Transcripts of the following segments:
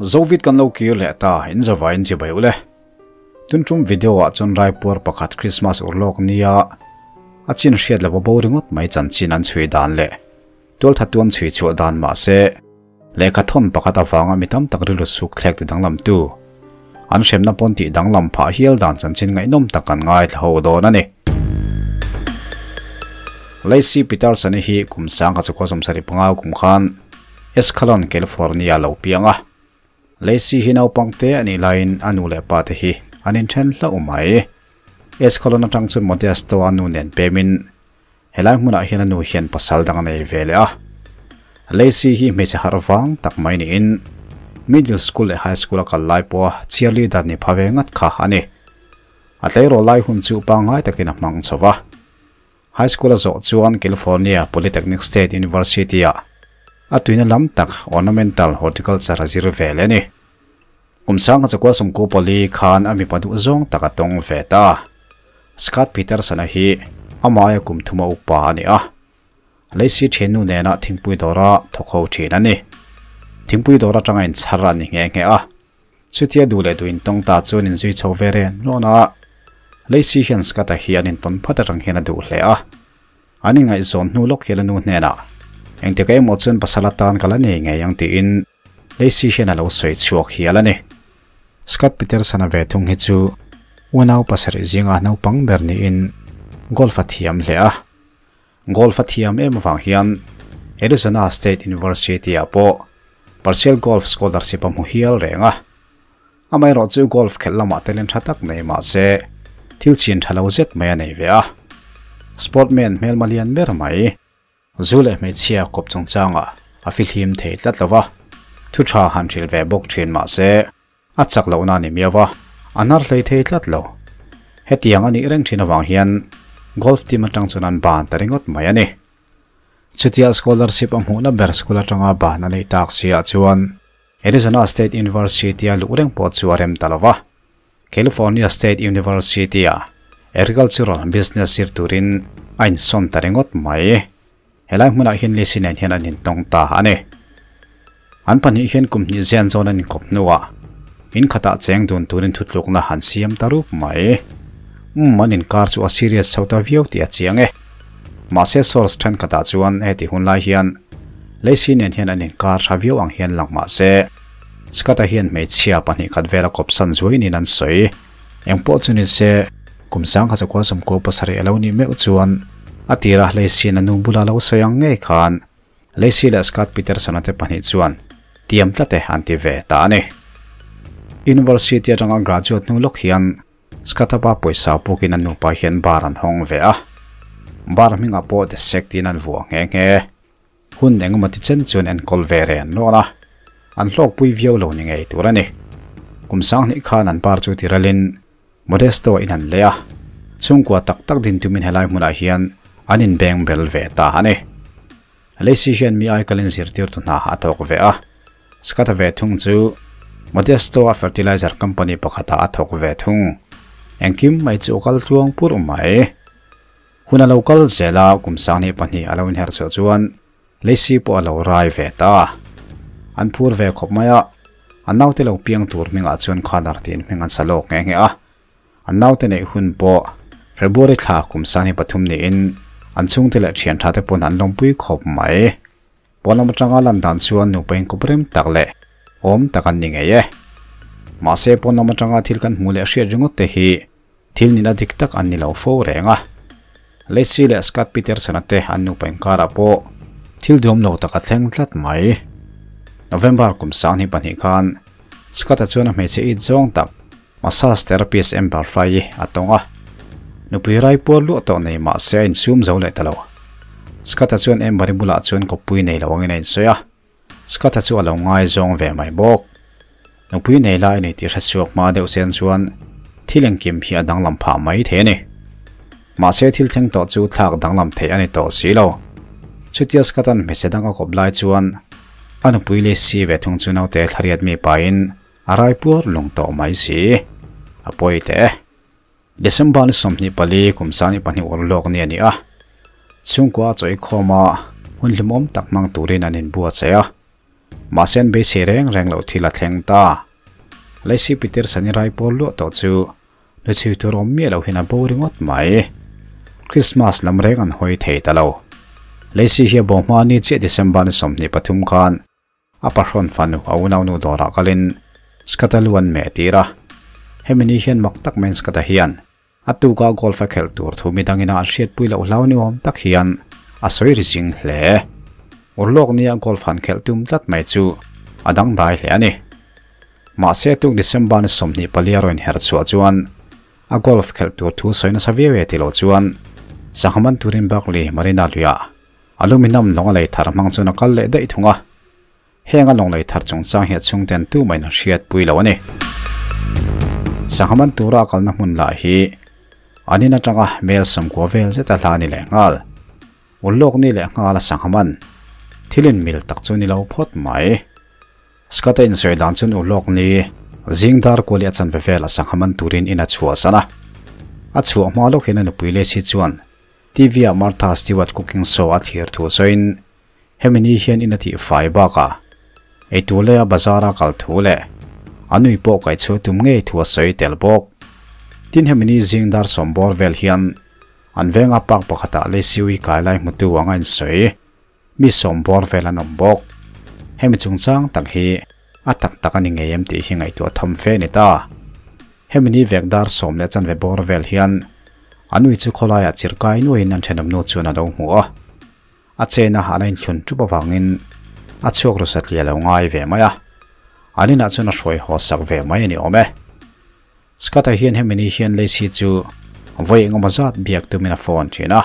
Zovit kan lo kir leh ta in zavaiin chibai ule. Tun tum video ah chuan Raipuar pakhat Christmas urlawk nia a chin hriat lova bo ringawt mai chanchin an chhui dan leh tualthat tuan chhui chhuah dan mahse lehkha thawn pakhat avanga mi tam tak rilru suk thlek ti danglam tu an hremna pawn tih danglam phah hial dan chanchin ngaihnawm tak kan ngaithla ho dawn a ni. Lacey Peterson-i hi kum sangkhat chakua 75 kum khan Escalon, California lo piang a. Lacey hi naupang te a nih laiin a nu leh pa te hi an inthen hlauh mai. Escalon atang chuan Modesto a nu nen pemin helai hmunah hian a nu hian pasal dang a nei ve leh a. Lacey hi hmeichhe harh vang tak mai niin middle school leh high school a kal lai pawha cheerleader ni pha ve ngat kha a ni. A tleirawl lai hun chu pangngai takin a hmang chho va. High School a zawh chuan California Polytechnic State University-ah a tuina lam tak Ornamental Horticulture a zir ve leh a ni. Kum sanga chakua sawmku pali khan a mipa duh zawng tak a tawng ve ta. Scott Peterson-a hi amah aia kum thuma upa a ni a. Lacey thiannu nena thingpui dawra thawk ho thin a ni. Thingpui dawr atanga inchhar a ni nghe nghe a. Chutia duh leh duh intawng ta chuan inzui chho ve reng rawn a, Lacey hian Scott-a hi an intawn phat atang hian a duh hle a. An ingaihzawn hnu lawk hian a nu hnenah, Engtik emaw chuan pasal atan ka la nei ngei ang tiin Lacey hian a lo sawi chhuak hial a ni. Scott Peterson-a ve thung hi chu unau pasarih zinga naupang ber niin golf a thiam hle a. Golf a thiam em avang hian Arizona State University-ah pawh partial golf scholarship a hmu hial reng a. Amaherawh chu golf khelh lamah talent tha tak nei mah se thil chin tha lo zet mai a nei ve a. Sportman hmelma lian ber mai, zu leh hmeichhia kawp chungchangah a fihlim thei tlat lo va, thu tha han hrilh ve bawk thin mah se A chak lohna a ni miau a, a hnar hlei thei tlat lo. Hetiang a nih reng thin avang hian golf team atang chuan an ban ta ringawt mai a ni. Chutia scholarship a hmuhna ber school atanga ban a neih tak si ah chuan Arizona State University-a luh reng pawh chu a rem ta lo va. California State University-a agricultural business zir turin a insawn ta ringawt mai. Helai hmunah hian Lisi nen hian an intawng ta a ni. An pahnih hian kum hnih zian zawn an inkawp hnuah in khatah cheng dun turin thutlukna an siam ta rup mai. Umm, an inkar chu a serious chho ta viau tih a chiang e. Mahse source thenkhatah chuan heti hun lai hian Lacey nen hian an inkar tha viau ang hian lang mahse Scott-a hian hmeichhia pahnih khat vela kawpsan zuai niin an sawi. Engpawh chu ni se, kum sangkhat zakua sawmkua pasarih a lo nih meuh chuan a tira Lacey-in a nu bula lo sawi ang ngei khan Lacey leh Scott Peterson-a te pahnih chuan tiam tlat e an ti ve ta a ni. University atanga graduate hnu lawk hian Scott-a pa pawisa pukin a nupa hian bar an hawng ve a. Bar hmingah pawh The Shack tiin an vuah nghe nghe. Hun engemaw ti chen chuan enkawl ve reng an rawn a, an hlawkpui viau lo ni ngei tur a ni. Kum sanghnih khan an par chu tiralin Modesto in an leh a, chhungkua tak tak din tumin helai hmunah hian an inbeng bel ve ta a ni. Lacey hian mi aikalin zirtirtu hna a thawk ve a, Scott-a ve thung chu Modesto-a fertilizer company pakhatah a thawk ve thung. Engkim mai chu a kal tluang pur mai. Hun a lo kal zel a, kum sanghnih pahnih a lo inherh chhuah chuan Lacey pawh a lo rai ve ta. An phur ve khawp mai a, an naute lo piang tur hmingah chuan Connor tiin hming an sa lawk nghe nghe a. An naute neih hun pawh February thla kum sanghnih pathum niin an chhungte leh thian tha te pawn an lawmpui khawp mai. Pawn lam atanga lan dan chuan nupa inkawp rem tak leh awm tak an ni ngei e. Mahse pawn lam atanga thil kan hmuh leh hriat ringawt te hi Thil nihna dik tak an ni lo fo reng a. Lacey leh Scott Peterson-a te an nupa inkarah pawh thil duam lo tak a thleng tlat mai. November kum sanghnih pahnih khan Scott-a chuan a hmeichhe it zawng tak massage therapist Amber Fry-i a tawng a. Nupui rai puar luah tawh nei mah se a insum zo leh ta lo. Scott-a chuan Amber-i bulah chuan kawppui nei lo angin a insawi a. Scott-a chu a lo ngaizawng ve mai bawk. Nupui nei lai a ni tih hre chhuak hma deuh sen chuan thil engkim hi a danglam phah mai thei a ni. Mahse thil thleng tawh chu thlak danglam theih a ni tawh si lo. Chutia Scott-a'n hmeichhe dang a kawp lai chuan a nupui Lacey ve thung chu naute thlariat mi pahin a rai puar lung tawh mai si. A pawi teh e. December ni 24 kum 22 ur lawk ni a ni a, chhungkua a chawi khawm a, hun hlimawm tak hmang turin an inbuatsaih a. Mahse an beisei reng reng loh thil a thleng ta. Lacey Peterson-i rai pawl luah tawh chu nu chhui tur awm miah loh hian a bo ringawt mai. Christmas lam reng an hawi thei ta lo. Lacey hi a bo hma ni chiah December ni 23 khan a pahrawn fanu a unaunu dawrah kalin Scott-a lu an meh tir a. Hemi ni hian mak tak maiin Scott-a hian a tuka golf a khelh tur thu midangin a an hriatpui loh hlau ni awm tak hian a sawi ri zing hle. Urlawk nia golf han khelh tum tlat mai chu a dangdai hle a ni. Mahse tuk December ni 24 a rawn inher chhuah chuan a golf khelh tur thu sawi nasa viau e ti lo chuan sangha man turin Berkeley Marina luiah aluminum lawng a lei thar hmang chuan a kal leh daih thung a. Heng a lawng lei thar chungchang hi a chhungten tu mahin an hriatpui lo a ni. Sangha man tura a kalna hmun lah hi an in atanga mel 90 vel zet a hla ni leh nghal. Ulawk ni leh nghal a sangha man thil in mil tak chu ni lo phawt mai. Scott-a insawi dan chuan ulawk ni zing dar kuali a chanve vel a sangha man turin in a chhuahsan a. A chhuah hma lawk hian a nupui Lacey chuan TV ah Martha Stewart cooking show a thlir thu sawiin Hemi ni hian in a tih fai bakah eitur leh a bazar a kal thu leh a nui pawh kaih chhuah tum ngei thu a sawi tel bawk. Tin hemi ni zing dar sawm bawr vel hian an venga park pakhatah Lacey-ui kai lai hmutu ang a insawi mi sawm bawr vel an awm bawk. Hemi chungchang tak hi a tak tak a ni ngei em tih hi ngaihtuah tham fe a ni ta. Hemi ni vek dar sawm leh chanve bawr vel hian a nui chu khawlaiah chirkai nuaiin an thenawmnu chuan a lo hmu a. A chena a la inthlun ṭup avangin a chhuak ru satliah lo ngai ve mai a, an inah chuan a hruai haw sak ve mai a ni awm e. Scott-a hian hemi ni hian Lacey chu vawi engemaw zat biak tumin a phone ṭhin a,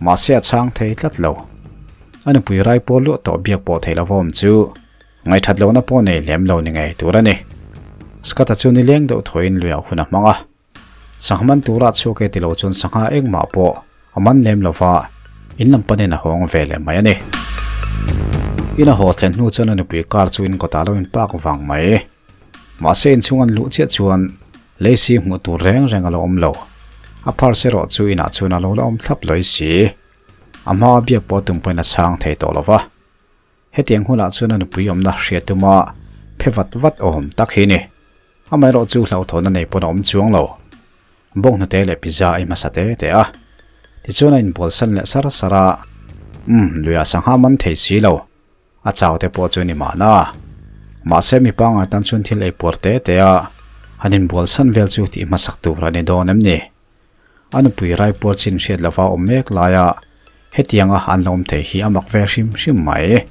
mahse a chhang thei tlat lo. A nupui rai pawl luah tawh biak pawh thei lova awm chu ngaihṭhat lohna pawh nei lem lo ni ngei tur a ni. Scott-a chu nileng deuh thawiin luiah hun a hmang a. Sangha man tura chhuak e ti lo chuan sangha engmah pawh a man lem lo va, in lam panin a hawng ve leh mai a ni. In a haw thlen hnu chuan a nupui car chu in kawtah lo in park vang mai. Mahse inchhung an luh chiah chuan Lacey hmuh tur reng reng a lo awm lo. A purse erawh chu inah chuan a lo la awm thlap lawi si. A hmaa biak pawh tum pawhin a chhang thei tawh lo va. Hetiang hunah chuan a nupui awmna hria tuma phe vat vat awm tak hi ni. Amaherawh chu hlauhthawnna nei pawn a awm chuang lo. Bawnghnute leh pizza a hmasa te te a. Tichuan a inbualsan leh sar sar a. Umm, luiah sangha man thei si lo. A chau te pawh chu ni mahna. Mahse mi pangngai tan chuan thil ei puar te te a, han inbualsan vel chu tih hmasak tur a ni dawn em ni? A nupui raipuar chin hriat lova awm mek laia hetianga an la awm thei hi a mak ve hrim hrim mai.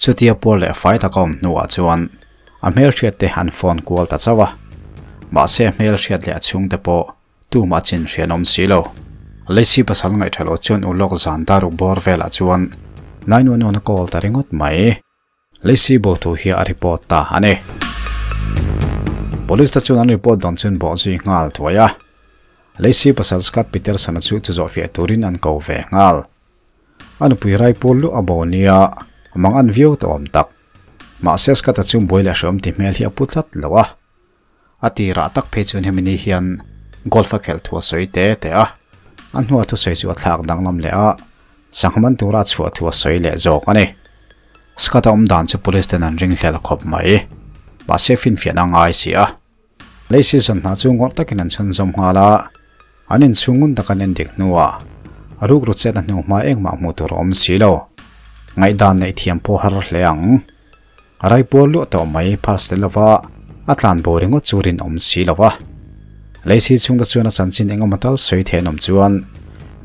Chutia puar leh fai taka awm hnuah chuan a hmelhriat te an phone kual ta chauh a, mahse a hmelhriat leh a chhungte pawh tumah chin hrian awm si lo. Lacey pasal ngaihṭha lo chuan ulawk zan daruk bawr velah chuan 911 a call ta ringawt mai. Lacey bo thu hi a report ta a ni. Police te chuan an report dawn chuan bawh zui nghal thuai a. Lacey pasal Scott Peterson-a chu chu zawhfiah turin an ko ve nghal. A nupui rai pawl luah a bo nia mang an viau tawh awm tak. Mahse Scott-a chu buai leh hreawm ti hmel hi a pu tlat lo a. A tirah tak phei chuan hemi ni hian golf a khelh thu a sawi te te a. A hnua thusawi chu a thlak danglam leh a, sangha man tura a chhuah thu a sawi leh zawk a ni. Scott-a awm dan chu police ten an ringhlel khawp mai. Mahse finfiahna a ngai si a. Lei season hna chu ngawrh takin an chhunzawm nghal a, an inchhung ngun tak an endik hnuah a rukru chet a hnu hma engmah hmuh tur a awm si lo. Ngaihdan neih thiam pawh har hle ang. A raipuar luah tawh mai phars tel lova a tlan bo ringawt chu rinawm si lo va. Lei si chhungte chuan a chanchin engemaw tal sawi theih an awm chuan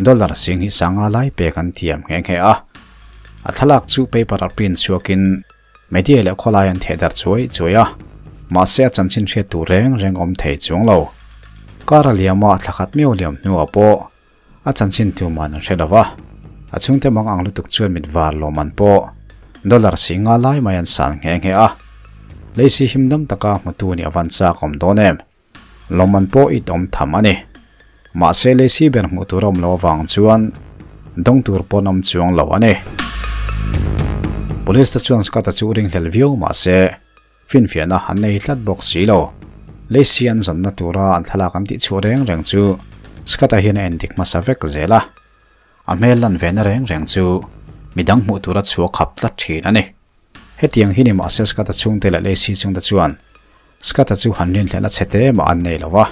dollar sing hi sanga lai pek an thiam nghe nghe a. A thlalak chu paper a print chhuakin Media leh khawlai an theh darh chuai chuai a, mahse a chanchin hriat tur reng reng awm thei chuang lo. Kar a liam a, thla khat meuh liam hnuah pawh a chanchin tuman an hre lo va, a chhungte mang ang lutuk chuan mit var lawm an pawh dollar si nga lai mai an san nghe nghe a. Lacey himdam taka hmutu nih a van chak awm dawn em? Lawmman pawh it awm tham a ni. Mahse Lacey ber hmuh tur a awm lo avang chuan dawng tur pawn awm chuang lo a ni. Police te chuan Scott-a chu ringhlel viau mahse finfiahna an nei tlat bawk si lo. Lacey an zawnna tura an thlalak an tihchhuah reng reng chu Scott-a hian a endik hmasa vek zel a. A hmel lan ve na reng reng chu midang hmuh tura chhuak khap tlat thin a ni. Hetiang hi ni mahse Scott-a chhungte leh Lacey chungte chuan Scott-a chu han rinhlelhna chhe te mah an nei lo va.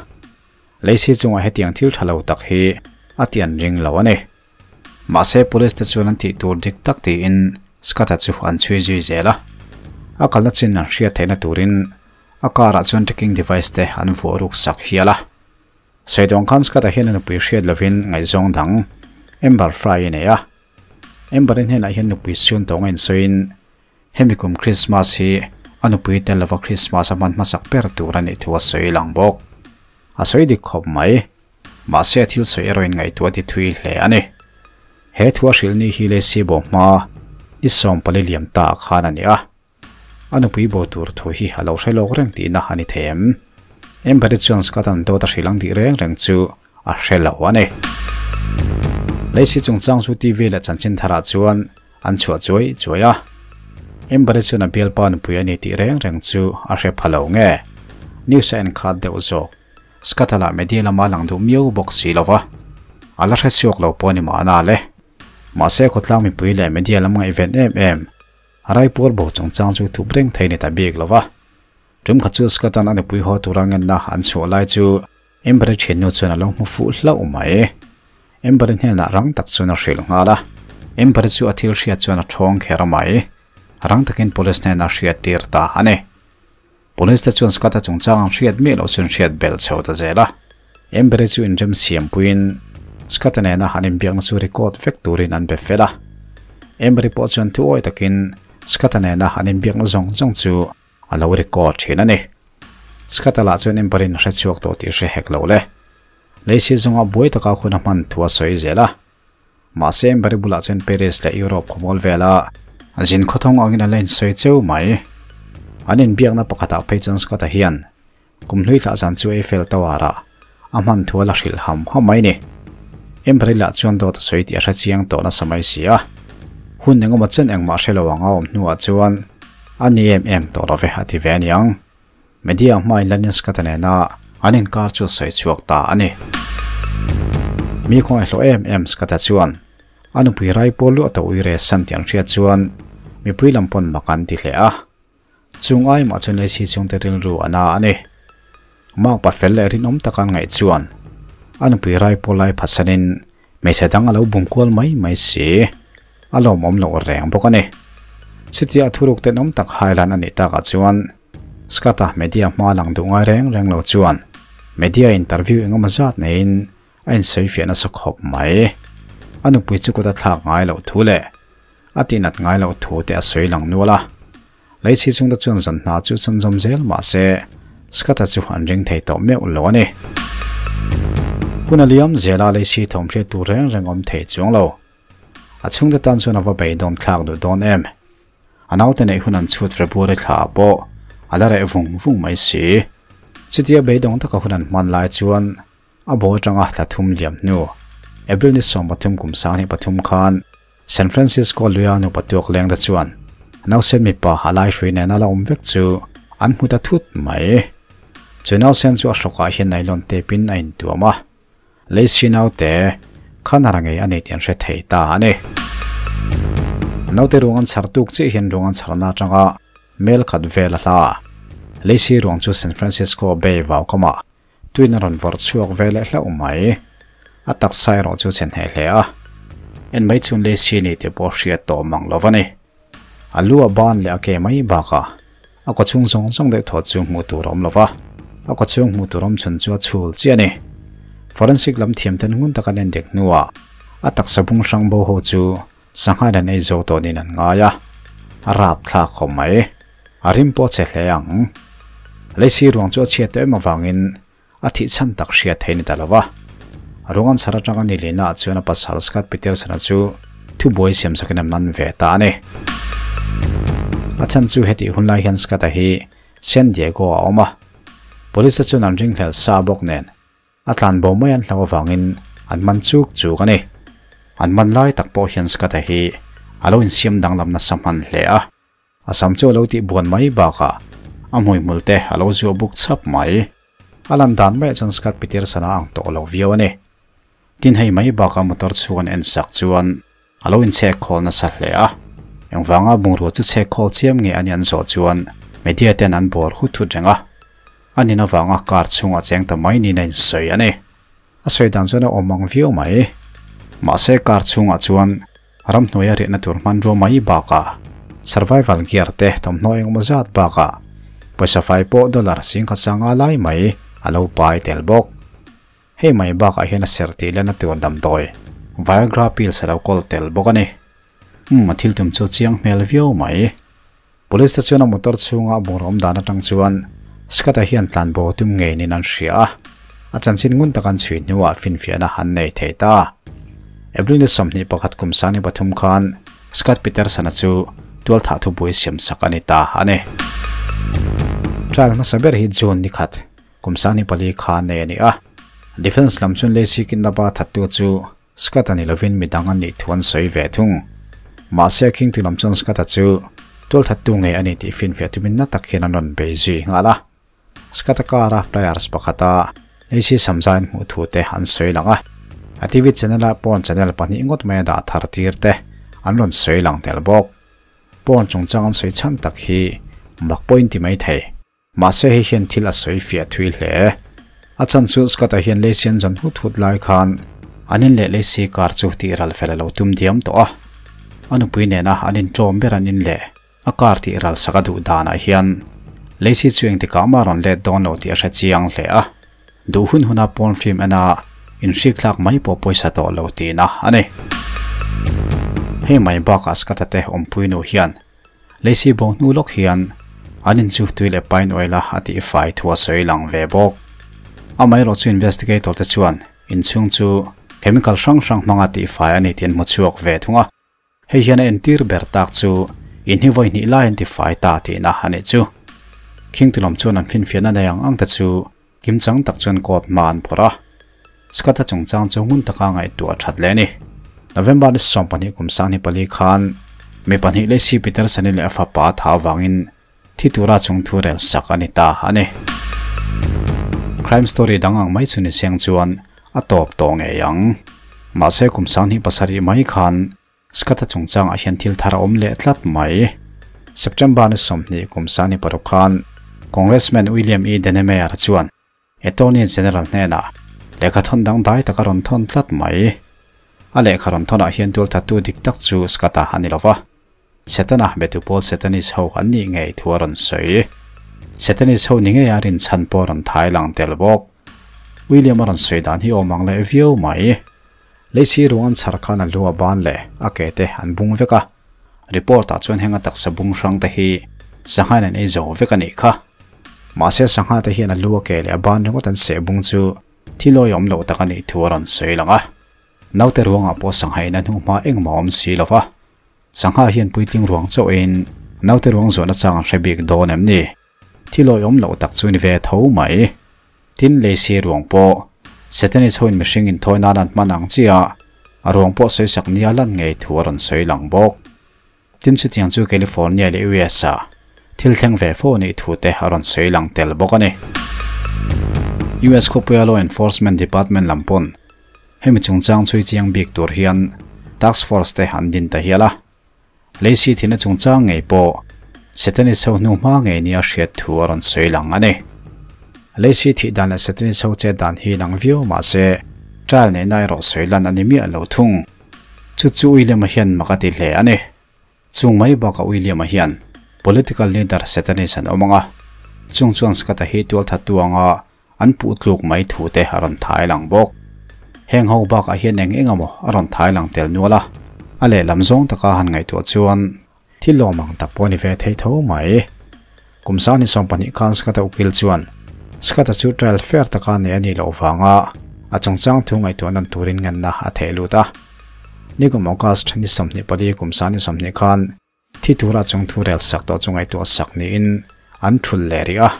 Lacey chungah hetiang thil tha lo tak hi a ti an ring lo a ni. Mahse police te chuan an tih tur dik tak tiin Scott-a chu an chhui zui zel a. A kalna chin an hriat theihna turin a car ah chuan tracking device te an vuah ruk sak hial a. Sawiduang khan Scott-a hian a nupui hriat lovin ngaihzawng dang Amber Fry a nei a. Amber-i hnenah hian nupui siun tawng a insawiin hemi kum Christmas hi a nupui tel lova Christmas a hman hmasak ber tur a nih thu a sawi lang bawk. A sawi dik khawp mai. Mahse a thil sawi erawhin ngaihtuah ti thui hle a ni. He thu a hrilh ni hi Lacey bo hma ni 14 liam ta ah khan a ni a. A nupui bo tur thu hi a lo hre lawk reng tihna a ni thei em? Amber-i chuan Scott-a'n dawt a hrilh ang tih reng reng chu a hre lo a ni. Lacey chungchang chu TV leh chanchin tharah chuan an chhuah chuai chuai a. Amber-i chuan a bialpa nupui a ni tih reng reng chu a hre pha lo nge? News a enkhat deuh zawk. Scott-a lah media lama lang duh miau bawk si lo va, a la hre chhuak lo pawh a ni mahna le. Mahse khawtlang mipui leh media lam ngaihven em em Raipuar bo chungchang chu thup reng thei ni ta bik lo va. Tum khat chu Scott-a'n a nupui haw tura ngenna an chhuah lai chu Amber-i thiannu chuan a lo hmu fuh hlauh mai. Amber-i hnenah rang tak chuan a hrilh nghal a. Amber-i chu a thil hriat chuan a thawng kher mai. Rang takin police hnenah a hriat tir ta a ni. Police te chuan Scott-a chungchang an hriat miah loh chuan hriat belh chho ta zel a. Amber-i chu inrem siam puiin Scott-a nena an inbiakna chu record vek turin an be fel a. Amber-i pawh chuan thu awi takin Scott-a nena an inbiakna zawng zawng chu a lo record thin a ni. Scott-a lah chuan Amber-in a hre chhuak tawh tih hre hek lo le. Lacey zawnga buai taka hun a hman thu a sawi zel a. Mahse Amber-i bulah chuan Paris leh Europe khawmual vela zin khawthawng angin a la insawi cheu mai. An inbiakna pakhatah phei chuan Scott-a hian kum hlui thlah zan chu Eiffel Tower-ah a hman thu a la hrilh ham ham mai ni. Amber-i lah chuan dawt a sawi tih a hre chiang tawh nasa mai si a. Hun engemaw chen engmah hre lo anga awm hnuah chuan a ni em em tawh lo ve a ti ve aniang. Media hmain Lenin Scott-a nena an inkar chu a sawi chhuak ta a ni. Mi khawngaihhlawh em em Scott-a chuan a nupui rai pawl luah tawh uire san tih an hriat chuan mipui lam pawn mak an ti hle a. Chung ai mah chuan Lacey chhungte rilru a na a ni. Mark pa fel leh rinawm taka an ngaih chuan a nupui rai pawl lai phatsanin hmeichhe dang a lo bum kual mai mai si. A lawmawm loh reng bawk a ni. Chutia a thuruk tenawm tak hailan a nih takah chuan Scott-a media hma lang duh ngai reng reng lo chuan media interview engemaw zat neiin a insawi fiah nasa khawp mai. A nupui chu kut a thlak ngai loh thu leh a tihnat ngai loh thu te a sawi lang nual a. Leichhi chungte chuan zan hna chu chhunzawm zel mah se Scott-a chu an ring thei tawh meuh lo a ni. Hun a liam zela Leichhi thawm hriat tur reng reng awm thei chuang lo. A chhungte tan chuan a va beidawn thlak duh dawn em? A naute neih hun an chhut February thla ah pawh a la reh vung vung mai si. Chutia beidawng taka hun an hman lai chuan a bo atanga thla thum liam hnu April ni 13 kum 2003 khan San Francisco luia nupa tuak leng te chuan nausen mipa a lai hrui nena la awm vek chu an hmu ta thut mai. Chu nausen chu a hrawkah hian nylon tape in a intuam a. Lacey naute khan a ra ngei a ni tih an hre thei ta a ni. Naute ruang an chhar tuk chiah hian ruang an chharna atanga mel khat vel a hla. Lacey ruang chu San Francisco Bay vau kamah tuin a rawn vawrh chhuak ve leh hlauh mai. A taksa erawh chu chhe hneh hle a. En mai chhun Lacey ni tih pawh hriat tawh mang lo va ni. A lu a ban leh a ke mai bakah a kaw chhung zawng zawng deuh thaw chu hmuh tur a awm lo va, a kaw chhung hmuh tur awm chhun chu a chhul chiah a ni. Forensic lam thiam ten ngun taka an endik hnuah a taksa bung hrang bo ho chu sangha in an ei zo tawh niin an ngai a, a rap thlak khawp mai. A rim pawh a che hle ang. Lacey ruang chu a chhiat tawh em avangin a thih chhan tak hriat thei ni ta lo va. Ruang an chhar atanga ni lehna ah chuan a pasal Scott Peterson-a chu thubuai siam sakin a man ve ta a ni. A chhan chu hetih hun lai hian Scott-a hi San Diego ah a awm a, police te chuan an ringhlel sa bawk nen a tlan bo mai an hlauh avangin an man chuk chuk a ni. An man lai tak pawh hian Scott-a hi a lo insiam danglam nasa hman hle a. A sam chu a lo tih buan mai bakah a hmuihmul te a lo zuah buk chhap mai. A lan dan maiah chuan Scott Peterson a ang tawh lo viau a ni. Tin hei mai bakah motor chhung an en sak chuan a lo inchhek khawl nasa hle a. Engvanga bungrua chu chhek khawl chiam nge a nih an zawh chuan media ten an bawr hut hut reng a, a nin avanga car chhungah cheng ta mai niin a insawi a ni. A sawi dan chuan a awm ang viau mai. Mahse car chhungah chuan ramhnuaia riahna tur hmanrua mai bakah survival gear te thawmhnaw engemaw zat bakah pawisa fai pawh dollar singkhat sanga lai mai a lo pai tel bawk. Hei mai bakah hian a serh tih lehna tur damdawi Viagra pills a lo kawl tel bawk a ni. Umm a thil tum chu chiang hmel viau mai. Police te chuan a motor chhunga bungraw awm dan atang chuan Scott-a hian tlanbo tum ngei niin an hria a, a chanchin ngun tak an chhui hnuah finfiahna an nei thei ta. April ni 21 kum sangni pathum khan Scott Peterson-a chu tualthah thupui siam sak a ni ta a ni. Trial hmasa ber hi June ni khat kum sangni pali khan nei a ni a, Defence lam chuan Lacey kidnap-a thattu chu Scott-a ni lovin midang an nih thu an sawi ve thung. Mahse khingtu lam chuan Scott-a chu tualthattu ngei a ni tih finfiah tumin na tak hian an rawn bei zui nghal a. Scott-a car-a pliers pakhata Lacey Samzain hmuh thu te an sawi lang a. A TV channel-a porn channel pahnih ngawt mai a dah thar tir te an rawn sawi lang tel bawk. Porn chungchang an sawi chhan tak hi mak pawh in ti mai thei. Mahse hei hian thil a sawi fiah thui hle. A chan chu Scott-a hian Lacey an zawn hut hut lai khan an in leh Lacey car chu tih ral fel a lo tum diam tawh a. A nupui nena an inṭawm ber an in leh a car tih ral sak a duh danah hian Lacey chu engtikah mah rawn let dawn lo tih a hre chiang hle a. Duh hun huna pawn film ena inhrik thlak mai pawh pawisa tawh lo tihna a ni. Hei mai bakah Scott-a te awmpui nu hian Lacey bo hnu lawk hian an inchuh tui leh pain oil a a tih fai thu a sawi lang ve bawk. Amaherawh chu investigator te chuan inchhung chu chemical hrang hrang hmanga tih fai a ni tih an hmu chhuak ve thung a. Hei hian a entir ber tak chu in hi vawi hnih lai an ti fai ta tihna a nih chu. Khingtulawm chuan an finfiahna nei ang ang te chu Kimchang tak chuan court hma an phawrh a, Scott-a chungchang chu ngun taka ngaihtuah a that leh a ni. November ni 12 kum 24 khan mi pahnih Lacey Peterson-i leh a fapa a thah avangin thi tura chungthu rel sak a ni ta a ni. Crime story dang ang mai chu ni seng chuan a tawp tawh ngei ang. Mahse kum 27 mai khan Scott-a chungchangah hian thil thar a awm leh tlat mai. September ni 20 kum 26 khan Congressman William E. Denemeyer chuan Attorney General hnenah lehkha thawn dangdai tak a rawn thawn tlat mai. A lehkha rawn thawnah hian tualthattu dik tak chu Scott-a a ni lo va, Setana betu pawl Satanist ho an nih ngei thu a rawn sawi. Satanist ho ni ngeia rinchhan pawh a rawn thai lang tel bawk. William a rawn sawi dan hi awm ang leh viau mai. Lacey ruang an chhar khan a lu a ban leh a ke te an bung vek a, report ah chuan heng a taksa bung hrang te hi sangha in an ei zo vek a nih kha. Mahse sangha te hian a lu a ke leh a ban ringawt an seh bung chu thil awihawm loh tak a nih thu a rawn sawi lang a. Naute ruangah pawh sangha in a hnuhma engmah a awm si lo va, sangha hian puitling ruang chauh eiin naute ruang zawhna chang an hre bik dawn em ni? Thil awihawm loh tak chu ni ve tho mai. Tin, Lacey ruang pawh Satanist hoin mihring inthawi nan an hman ang chiah a ruang pawh sawisak nia lan ngei thu a rawn sawi lang bawk. Tin, chutiang chu California leh US ah thil thleng ve fo anih thu te a rawn sawi lang tel bawk a ni. US khawpuia Law Enforcement Department lam pawn hemi chungchang chhui chiang bik tur hian Task Force te an din ta hial a. Lacey thihna chungchang ngei pawh Satanist ho hnu hma ngei nia hriat thu a rawn sawi lang a ni. Lacey thih dan leh Satanist ho chet dan hi lang viau mah se trial neihna erawh sawi lan a ni miah lo thung. Chu chu William-a hian mak a ti hle a ni. Chung mai bakah William-a hian political leader Satanist an awm ang a, chung chuan Scott-a hi tualthattu anga An puh tluk mai thu te a rawn thai lang bawk. Heng ho bakah hian eng eng emaw a rawn thai lang tel nual a, a lehlam zawng taka han ngaihtuah chuan thil lawm ang tak pawh a ni ve thei tho mai. Kum sangni 12 khan Scott-a ukil chuan Scott-a chu trial fair taka nei a nih loh vanga a chungchang thu ngaihtuah nawn turin ngenna a theh lut a. Nikum August ni 24 kum sangni 20 khan Thi tura chung thu rel sak tawh chu ngaihtuah sak niin an thul leh rih a.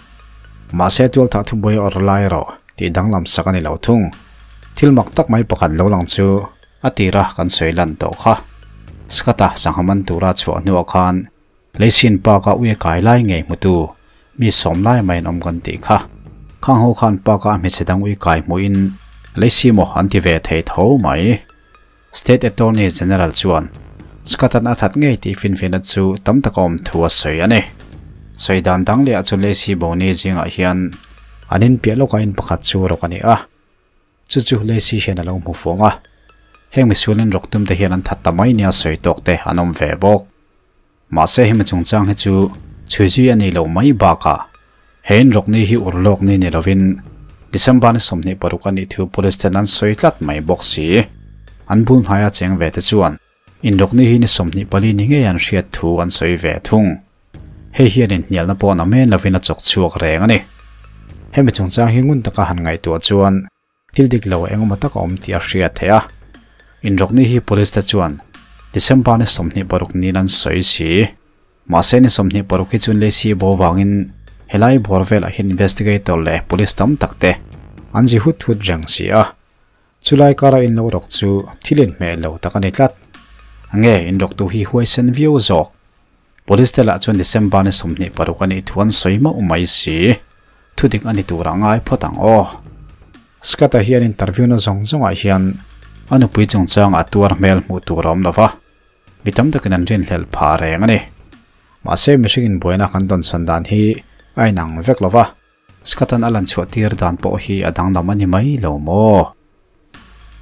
Mahse tualthah thubuai awrh lai erawh tih danglam sak a ni lo thung. Thil mak tak mai pakhat lo lang chu a tira kan sawi lan tawh kha. Scott-a sangha man tura chhuah hnuah khan Leisin Park-a ui a kai lai ngei hmutu mi sawm lai mai an awm kan tih kha. Khang ho khan Park-a a hmeichhe dang ui kai hmuhin Leisi maw an ti ve thei tho mai. State Attorney General chuan Scott-a'n a that ngei tih finfiahna chu tam taka awm thu a sawi a ni. Sawi dan dang leh ah chuan Lacey Boni zingah hian an inpiah lawkah in pakhat chu rawk a ni a. Chu chu Lacey hian a lo hmu fuang a. Heng misual in rawk tum te hian an that ta mai nia sawi tawk te an awm ve bawk. Mahse hemi chungchang hi chu chhui zui a nih loh mai bakah he in rawk ni hi ur lawk ni ni lovin December ni 26 a nih thu police ten an sawi tlat mai bawk si. An bul hnaia cheng ve te chuan in rawk ni hi ni 24 ni ngei an hriat thu an sawi ve thung. Hei hian inhnialna pawh na men lovin a chawk chhuak reng a ni. Hemi chungchang hi ngun taka han ngaihtuah chuan thil dik lo engemaw tak a awm tih a hriat theih a. Inrawkni hi police te chuan December ni 26 niin an sawi si. Mahse ni 26 hi chuan Lacey bo vangin helai bawr velah hian investigator leh police tam tak te an zi hut hut reng si a. Chulai kara in lo rawk chu thil inhmeh lo tak a ni tlat. Nge inrawktu hi huaisen viau zawk? Police te lah chuan December ni 26 a nih thu an sawi mauh mai si. Thudik a ni tur a ngai phawt ang aw. Scott-a hian interview na zawng zawngah hian a nupui chungchangah a tuar hmel hmuh tur a awm lo va, mi tam takin an rinhlelh phah reng a ni. Mahse mihringin buaina kan tawnchhan dan hi a inang vek lo va, Scott-a'n a lan chhuah tir dan pawh hi a danglam a ni mai lo maw?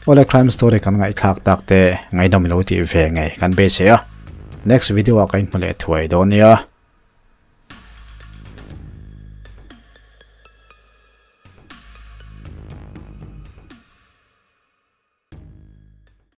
Awle crime story kan ngaihthlak tak te ngaihnawm lo tih ve ngei kan beisei a, next video ah ka inhmu leh thuai dawn nia.